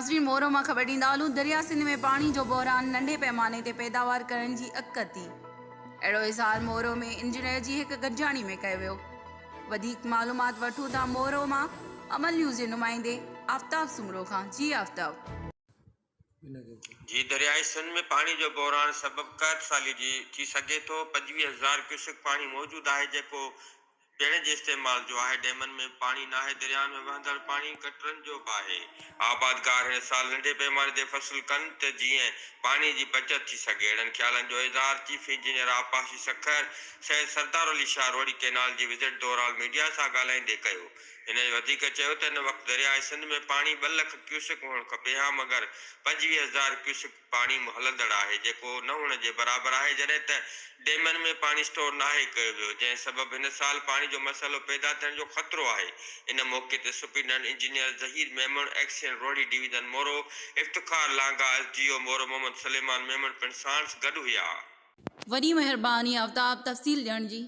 ناظرين مورو مان خبر ڏيندا هلون درياء سنڌ ۾ پاڻي جو بحران ننڍي پئماني تي پيداوار ڪرڻ جي اڳڪٿي اهڙو اظهار مورو ۾ انجنيئر جي هڪ گڏجاڻي ۾ ڪيو ويو وڌيڪ معلومات وٺون ٿا مورو مان امل نيوز جي نمائندي آفتاب سومرو کان جي آفتاب. جي درياء سنڌ ۾ پاڻي جو بحران سبب قحط سالي جي ٿي سگهي ٿو، 25 هزار ڪيوسڪ پاڻي موجود آهي جيڪو پيئڻ جي استعمال جو آهي، ڊيمن ۾ به پاڻي ناهي، دريائن ۾ وهندڙ پاڻي گٽرن جو به آهي. آبادگار هن سال ننڍي پئماني تي فصل ڪن ته جيئن پاڻي جي بچت ٿي سگهي. اهڙن خيالن جو اظهار چيف انجنيئر آبپاشي سکر سيد سردار علي شاهه روهڙي ڪئنال جي وزٽ دوران ميڊيا سان ڳالهائيندي ڪيو. هن وڌيڪ چيو ته هن وقت درياء سنڌ ۾ پاڻي ٻه لک ڪيوسڪ هئڻ کپي ها مگر 25 هزار ڪيوسڪ پاڻي هلندڙ آهي جيڪو نه هئڻ جي برابر آهي جڏهن ته ڊيمن ۾ پاڻي اسٽور ناهي ڪيو ويو جنهن سبب هن سال پاڻي جو مسئلو پيدا ٿيڻ جو خطرو آهي ان موقعي تي superintendent engineer Zaheer Memon XEN Rohri division Moro Iftikhar Langah S D O Moro Muhammad Suleman Memon پڻ ساڻس گڏ هيا. وڏي مهرباني آفتاب تفصيل ڏيڻ جي.